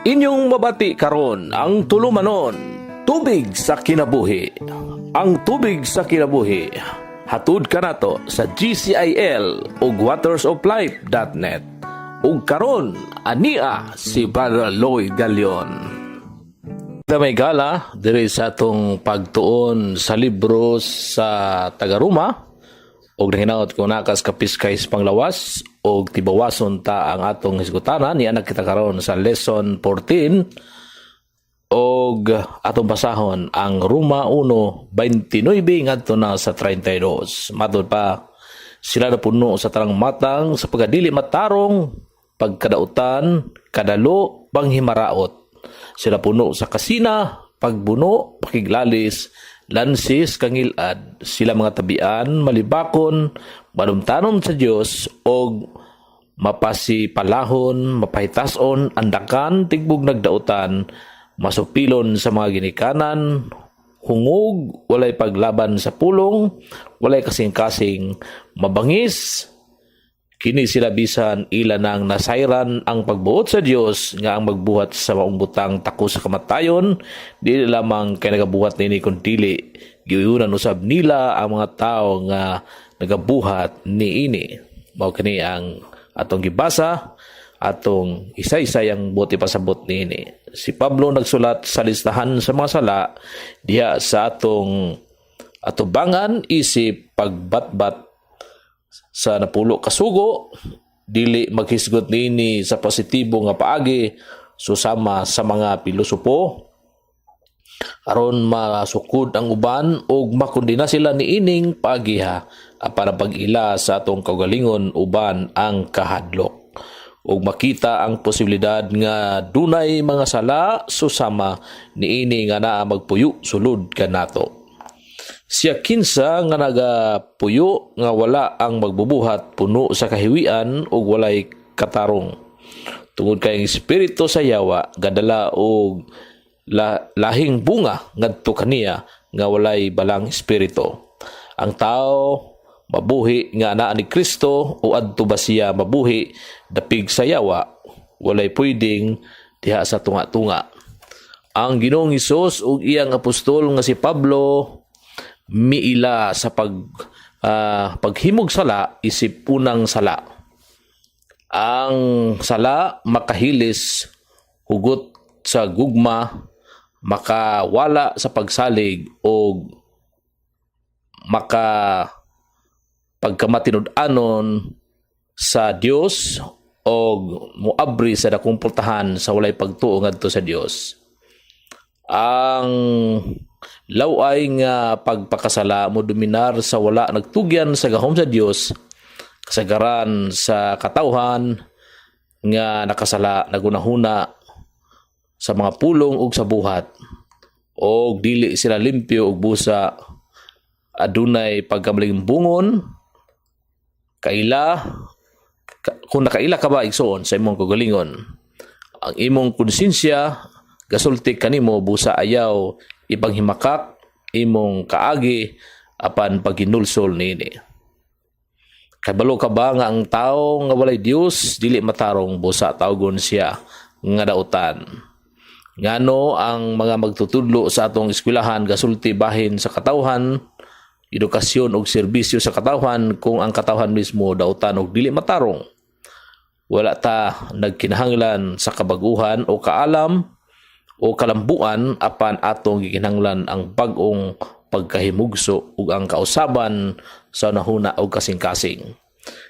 Inyong mabati karon ang tulumanon, Tubig sa Kinabuhi. Ang Tubig sa Kinabuhi, hatud kanato sa GCIL ug watersoflife.net. Ug karon ania si Brother Lloyd Galion. May gala diri sa atong pagtuon sa libro sa taga-Roma og nahinaot kung nakas kapiskay sa panglawas og tibawason ta ang atong hisgutanan. Niana kita karon sa lesson 14 og atong basahon ang Roma 1:29 ngadto na sa 32. Matud pa, sila na puno sa tanang matang sa pagkadili matarong, pagkadautan, kadalo, panghimaraot. Sila puno sa kasina, pagbuno, pakiglalis, lansis, kangilad. Sila mga tabian, malibakon, malumtanon sa Dios og mapasipalahon, mapahitason, andakan, tigbog nagdautan, masupilon sa mga ginikanan, hungog, walay paglaban sa pulong, walay kasing-kasing, mabangis. Kini sila bisan ila nang nasayran ang pagbuot sa Dios nga ang magbuhat sa maong butang tako sa kamatayon, dili lamang kay nagabuhat niini kun dili giyunan usab nila ang mga tao nga nagabuhat niini. Mao kini ang atong gibasa, atong isa-isa ang buot ipasabot niini. Si Pablo nagsulat sa listahan sa mga sala diha sa atong atubangan isip pagbatbat sa napulo kasugo, dili maghisgot niini sa positibo nga paagi susama sa mga pilosopo aron masukod ang uban ug makondena sila niining paagiha para pag-ila sa atong kaugalingon uban ang kahadlok ug makita ang posibilidad nga dunay mga sala susama niini nga naa magpuyo sulod kanato. Siya kinsa nga nagapuyo nga wala ang magbubuhat, puno sa kahiwian ug walay katarong. Tungod kay ang espiritu sa yawa gadala og lahing bunga ngadto kaniya nga walay balang espiritu. Ang tao mabuhi nga naa ni Kristo o adto ba siya mabuhi dapig sa yawa, walay pwedeng diha sa tunga-tunga. Ang Ginoong Hesus ug iyang apostol nga si Pablo miila sa paghimog sala isip unang sala. Ang sala makahilis hugot sa gugma, makawala sa pagsalig o maka pagkamatinud-anon sa Dios o muabri sa dakong pultahan sa walay pagtuo ngadto sa Dios. Ang laway nga pagpakasala mo dominar sa wala nagtugyan sa gahom sa Dios. Kasagaran sa katawhan nga nakasala nagunahuna sa mga pulong ug sa buhat og dili sila limpyo ug busa adunay pagkamalimbungon. Kaila kung nakaila ka ba, igsoon, sa imong kaugalingon, ang imong konsensya gasulti kanimo busa ayaw ipanghimakak imong kaagi apan paghinulsol niini. Kabalo ka ba nga ang tao nga walay Dios dili matarong, busa tawgon siya nga dautan? Ngano ang mga magtutudlo sa atong eskwelahan gasulti bahin sa katawhan, edukasyon ug serbisyo sa katawhan, kung ang katawhan mismo dautan og dili matarong? Wala ta nagkinahanglan sa kabaguhan o kaalam o kalambuan, apan atong gikinahanglan ang bag-ong pagkahimugso ug ang kausaban sa nahuna og kasing-kasing.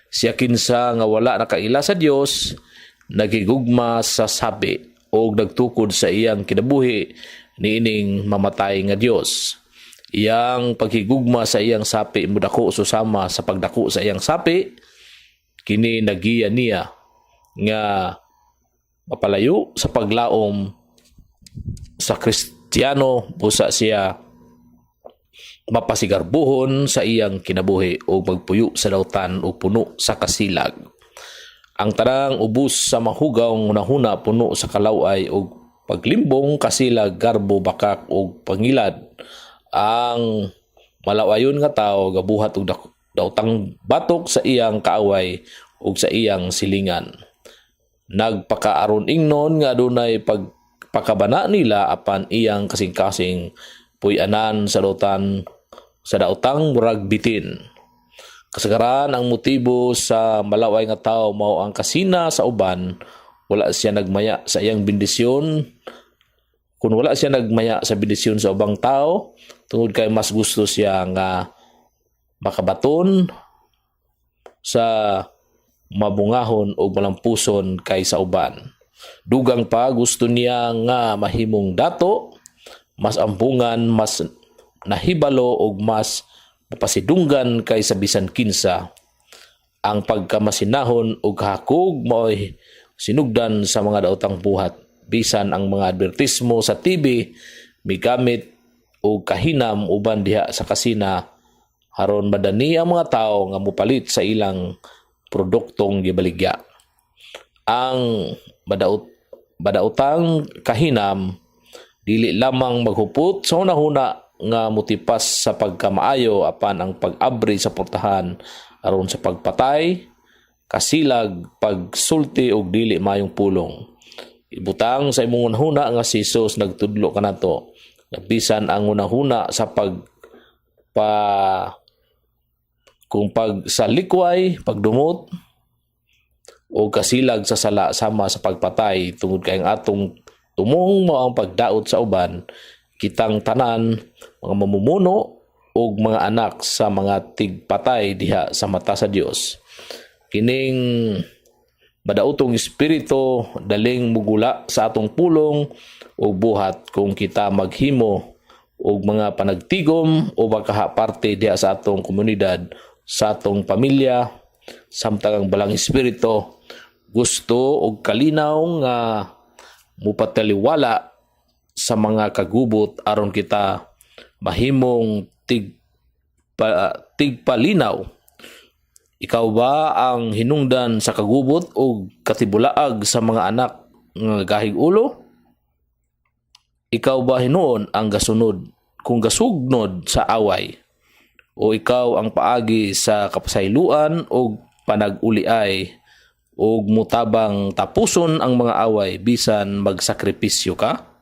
Siya kinsa nga wala nakaila sa Dios nagigugma sa sabi og nagtukod sa iyang kinabuhi niining mamatay nga Dios. Iyang paghigugma sa iyang sapi mudako susama sa pagdako sa iyang sapi. Kini nagiya niya nga mapalayo sa paglaom sa Kristiyano, busa siya mapasigarbuhon sa iyang kinabuhi o magpuyo sa dautan o puno sa kasilag. Ang tanang ubos sa mahugaw hunahuna puno sa kalaway o paglimbong, kasilag, garbo, bakak o pangilad. Ang malawayon nga tao gabuhat og dautang batok sa iyang kaaway ug sa iyang silingan. Nagpakaaron ingnon nga adunay pagpakabana nila, apan iyang kasing-kasing puy-anan sa dautan, sa daotang murag bitin. Kasagaran, ang motibo sa malaway nga tao mao ang kasina sa uban. Wala siya nagmaya sa iyang bendisyon kung wala siya nagmaya sa bendisyon sa ubang tao, tungod kay mas gusto siya nga makabaton sa mabungahon o malampuson kaysa uban. Dugang pa, gusto niya nga mahimong dato, mas ampungan, mas nahibalo og mas mapasidunggan kaysa bisan kinsa. Ang pagkamasinahon ug kahakog mao'y sinugdan sa mga daotang buhat. Bisan ang mga advertismo sa TV migamit og kahinam uban diha sa kasina aron madani ang mga tao nga mopalit sa ilang produktong gibaligya. Ang badaotang kahinam dili lamang maghupot sa hunahuna nga motipas sa pagkamaayo, apan ang pag-abri sa portahan aron sa pagpatay, kasilag, pagsulti og dili maayong pulong. Ibutang sa imong hunahuna nga si Jesus nagtudlo kanato. Bisan ang hunahuna sa pag pa kung pag sa likway, pagdumot o kasilag sa sala sama sa pagpatay, tungod kay ang atong tumong mao ang pagdaot sa uban. Kitang tanan mga mamumuno ug mga anak sa mga tigpatay diha sa mata sa Dios. Kining madaotong espiritu daling mugula sa atong pulong ug buhat kung kita maghimo og mga panagtigom o pagkahaparte diha sa atong komunidad, sa atong pamilya, samtang ang Balaang Espiritu gusto og kalinaw nga mupataliwala sa mga kagubot aron kita mahimong tigpalinaw. Ikaw ba ang hinungdan sa kagubot o katibulaag sa mga anak nga gahig ulo? Ikaw ba hinuon ang gasunod kung gasugnod sa away? O ikaw ang paagi sa kapasayloan o panag-uliay o mutabang tapuson ang mga away bisan magsakripisyo ka?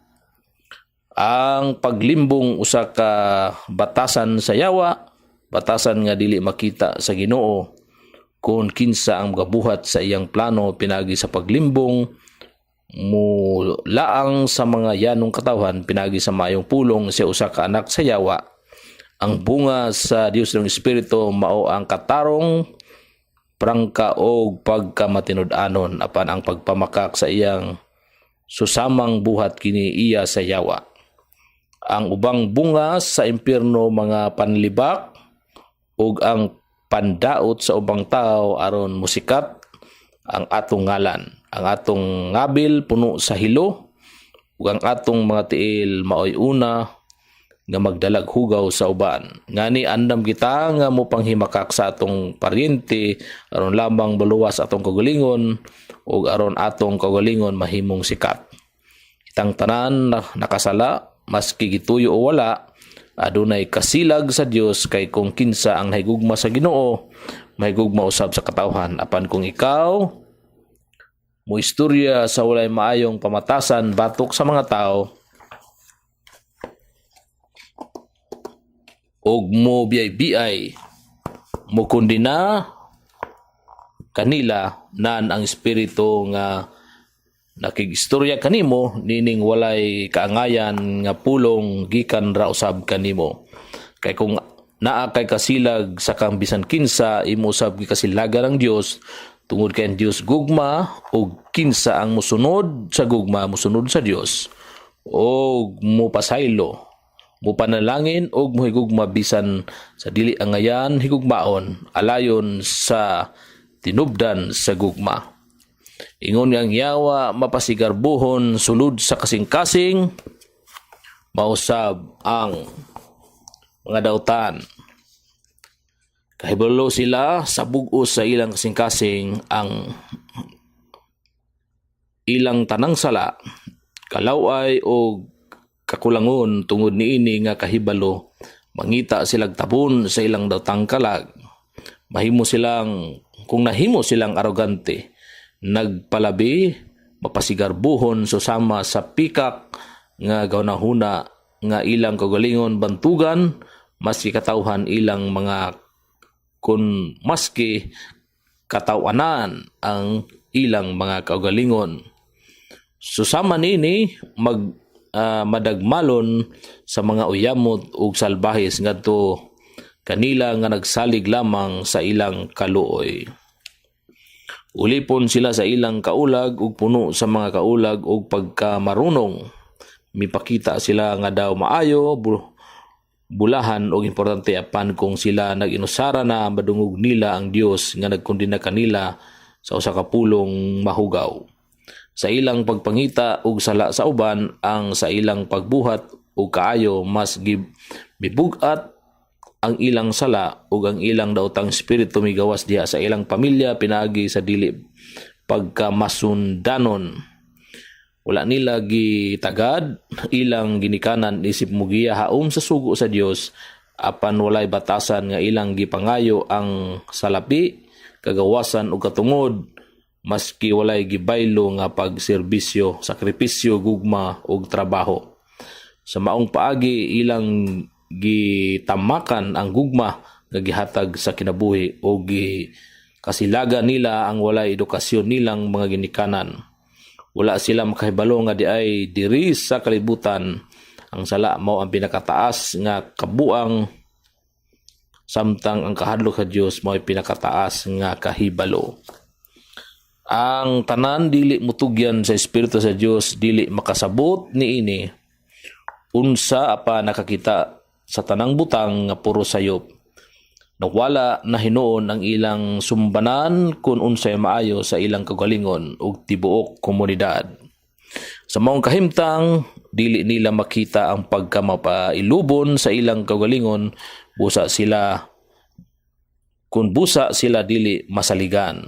Ang paglimbong usa ka batasan sa yawa, batasan nga dili makita sa Ginoo. Kung kinsa ang magabuhat sa iyang plano pinagi sa paglimbong, mulaang sa mga yanong katawhan pinagi sa maayong pulong, siya usa ka anak sa yawa. Ang bunga sa Dios ng Espiritu mao ang katarong, prangka og pagkamatinud-anon, apan ang pagpamakak sa iyang susamang buhat, kini iya sa yawa. Ang ubang bunga sa impierno mga panlibak ug ang pandaot sa ubang tao aron musikat ang atong ngalan. Ang atong ngabil puno sa hilo ug ang atong mga tiil maoy una nga magdalag hugaw sa uban. Ngani andam kita nga mopanghimakak sa atong paryente aron lamang maluwas atong kaugalingon ug aron atong kaugalingon mahimong sikat. Kitang tanan na nakasala, maski gituyo o wala, adunay kasilag sa Dios, kay kung kinsa ang nahigugma sa Ginoo, mahigugma usab sa katawhan. Apan kung ikaw mo istorya sa walay maayong pamatasan batok sa mga tao og mo biyay-biyay, mo kondena kanila, nan ang espiritu nga nakigistorya kanimo nining walay kaangayan nga pulong gikan ra usab kanimo. Kay kung naa kay kasilag sa kang bisan kinsa, imo usab gikasilagan ang Dios, tungod kay ang Dios gugma, ug kinsa ang mosunod sa gugma mosunod sa Dios og mopasaylo, mopanalangin og mohigugma bisan sa dili angayan higugmaon, alayon sa tinubdan sa gugma. Ingon nga ang yawa mapasigarbuhon sulod sa kasing-kasing, mausab ang mga dautan. Kahibalo sila sa bug-os sa ilang kasing-kasing ang ilang tanang sala, kalaway o kakulangon. Tungod niini nga kahibalo, mangita silag tabon sa ilang daotang kalag. Mahimo silang kung nahimo silang arogante, Nagpalabi, mapasigarbuhon susama sa pikak nga gahunahuna nga ilang kaugalingon bantugan maski katawhan ilang mga kun maski katawanan ang ilang mga kaugalingon. Susama niini mag madagmalon sa mga uyamot ug salbahis ngadto kanila nga nagsalig lamang sa ilang kaluoy. Ulipon sila sa ilang kaulag ug puno sa mga kaulag ug pagkamarunong. Mipakita sila nga daw maayo, bulahan og importante, apan kung sila nag-inusara na, madungog nila ang Dios nga nagkondena kanila sa usa ka pulong mahugaw. Sa ilang pagpangita og sala sa uban, ang sa ilang pagbuhat og kaayo, mas mibug-at ang ilang sala ug ang ilang daotang espiritu migawas diha sa ilang pamilya pinaagi sa dili pagkamasundanon. Wala nila gitagad ilang ginikanan isip mugiya haom sa sugo sa Dios, apan walay batasan nga ilang gipangayo ang salapi, kagawasan ug katungod, maski walay gibaylo nga pagserbisyo, sakripisyo, gugma ug trabaho. Sa maong paagi, ilang gitamakan ang gugma nga gihatag sa kinabuhi o gikasilaga nila ang walay edukasyon nilang mga ginikanan. Wala sila makahibalo nga diay diri sa kalibutan, ang sala mao ang pinakataas nga kabuang, samtang ang kahadlok sa Dios mao pinakataas nga kahibalo. Ang tanan dili mutugyan sa espiritu sa Dios dili makasabot niini unsa, apa nakakita sa tanang butang nga puro sayop. Nawala na hinuon ang ilang sumbanan kung unsay maayo sa ilang kagalingon ug tibuok komunidad. Sa maong kahimtang, dili nila makita ang pagkamapailubon sa ilang kagalingon busa sila kung busa sila dili masaligan.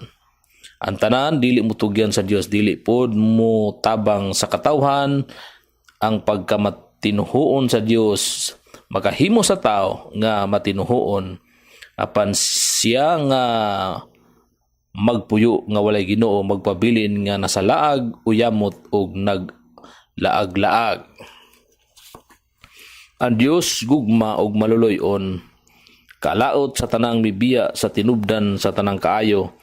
Ang tanan dili mutugyan sa Dios dili pod mo tabang sa katawhan. Ang pagkamatinuhuon sa Dios makahimo sa tao nga matinuhuon, apan siya nga magpuyo nga walay Ginoo magpabilin nga nasa laag, uyamot ug naglaag-laag. Ang Dios gugma ug maluloy-on, kalaot sa tanang mibiya sa tinubdan sa tanang kaayo,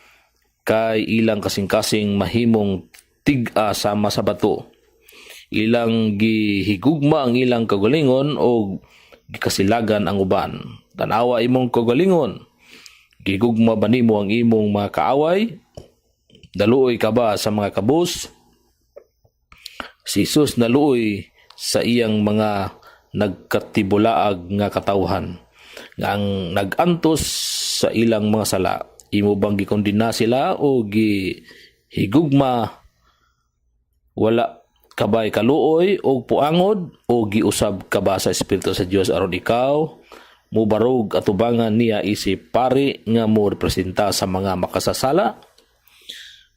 kay ilang kasing-kasing mahimong tig-a sama sa bato. Ilang gihigugma ang ilang kagalingon og gikasilagan ang uban. Tanawa imong kagalingon. Gigugma ba nimo ang imong mga kaaway? Naluoy ka ba sa mga kabus? Si Jesus naluoy sa iyang mga nagkatibulaag nga katawhan nga ang nag-antos sa ilang mga sala. Imo bang gikondena sila o gihigugma? Wala kabay kaluoy o puangod o giusab ka ba sa espiritu sa Dios aron ikaw mubarog atubangan niya isip pari nga mo representa sa mga makasasala?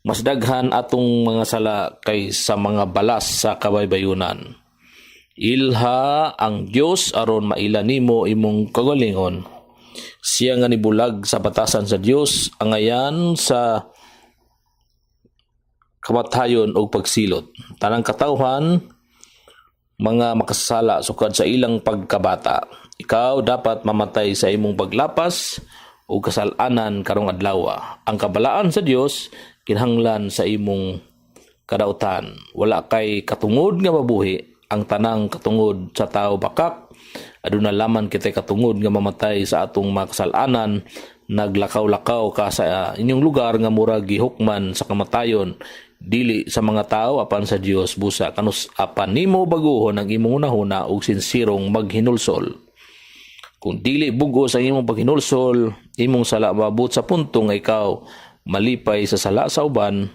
Mas daghan atong mga sala kay sa mga balas sa kabaybayunan. Ilha ang Dios aron maila nimo imong kagalingon. Siya nga nibulag sa batasan sa Dios angayan sa kamatayon og pagsilot. Tanang katawhan mga makasasala sukad sa ilang pagkabata. Ikaw dapat mamatay sa imong paglapas o kasalanan karong adlaw. Ang kabalaan sa Dios kinahanglan sa imong kadautan. Wala kay katungod nga mabuhi. Ang tanang katungod sa tao bakak. Aduna lamang kitay katungod nga mamatay sa atong mga kasalanan. Naglakaw-lakaw ka sa inyong lugar nga murag gihukman sa kamatayon, dili sa mga tao apan sa Dios, busa kanus apan nimo baguhon ang imong hunahuna ug sinsirong maghinulsol. Kung dili bug-os ang imong paghinulsol, imong sala maabot sa punto nga ikaw malipay sa sala sa uban.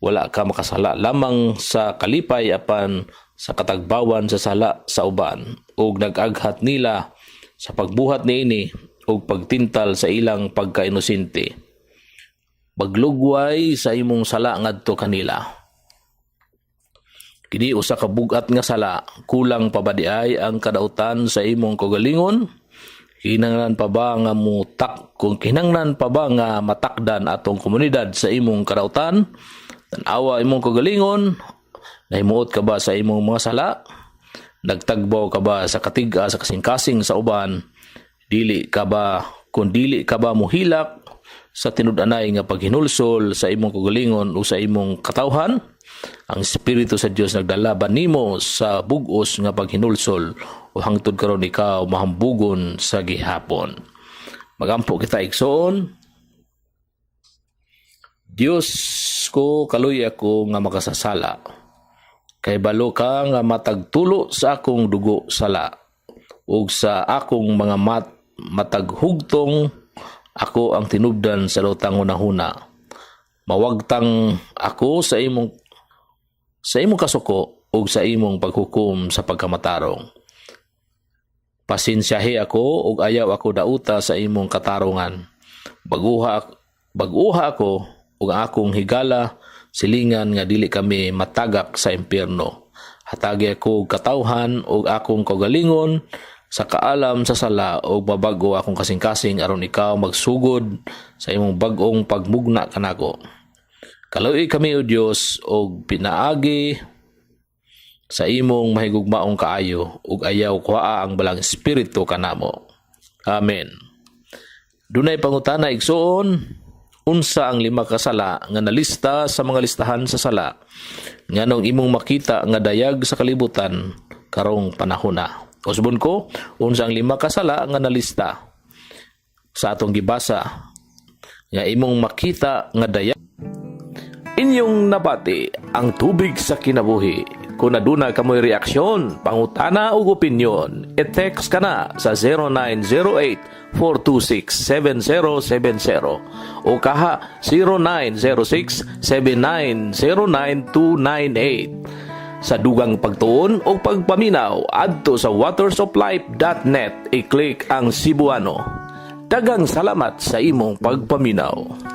Wala ka makasala lamang sa kalipay apan sa katagbawan sa sala sa uban ug nag-aghat nila sa pagbuhat niini ug pagtintal sa ilang pagkainosente. Paglugway sa imong sala ngadto kanila. Kini usa ka bug-at nga sala. Kulang pa ba diay ang kadautan sa imong kaugalingon? Kinahanglan pa ba nga mutak kung kinahanglan pa ba nga matakdan atong komunidad sa imong kadautan? Tan-awa imong kagalingon, nahimuot ka ba sa imong mga sala? Nagtagbaw ka ba sa katig-a sa kasing-kasing sa uban? Dili ka ba kung dili ka ba muhilak sa tinud-anay nga paghinulsol sa imong kagalingon o sa imong katawhan? Ang Espiritu sa Dios nagdala ba nimo sa bug-os nga paghinulsol o hangtod karon ikaw mahambugon sa gihapon? Magampo kita, igsoon. Dios ko, kaluy ako nga makasasala. Kay balo ka nga matag tulo sa akong dugo sala ug sa akong mga matag hugtong ako ang tinubdan sa lutang hunahuna. Mawagtang ako sa imong kasuko ug sa imong paghukom sa pagkamatarong. Pasensyahi ako ug ayaw ako dauta sa imong katarungan. Bag-uha ako ug ang akong higala silingan nga dili kami matagak sa impyerno. Hatagi ako og katawhan ug akong kaugalingon sa kaalam sa sala ug mabago akong kasing-kasing aron ikaw magsugod sa imong bag-ong pagmugna kanako. Kaluoyi kami, o Dios, og pinaagi sa imong mahigugmaong kaayo ug ayaw kuhaa ang Balaang Espiritu kanamo. Amen. Dunay pangutana, igsoon: unsa ang lima ka sala nga nalista sa mga listahan sa sala nganong imong makita nga dayag sa kalibutan karong panahona? Usbon ko, unsa ang lima ka sala nga nalista sa atong gibasa nga imong makita nga dayag? Inyong nabati ang tubig sa kinabuhi. Kung aduna kamoy reaksyon, pangutana ug opinyon, i-text ka na sa 0908-426-7070 o kaha 0906-7909298. Sa dugang pagtuon o pagpaminaw, adto sa watersoflife.net, i-click ang Cebuano. Daghang salamat sa imong pagpaminaw.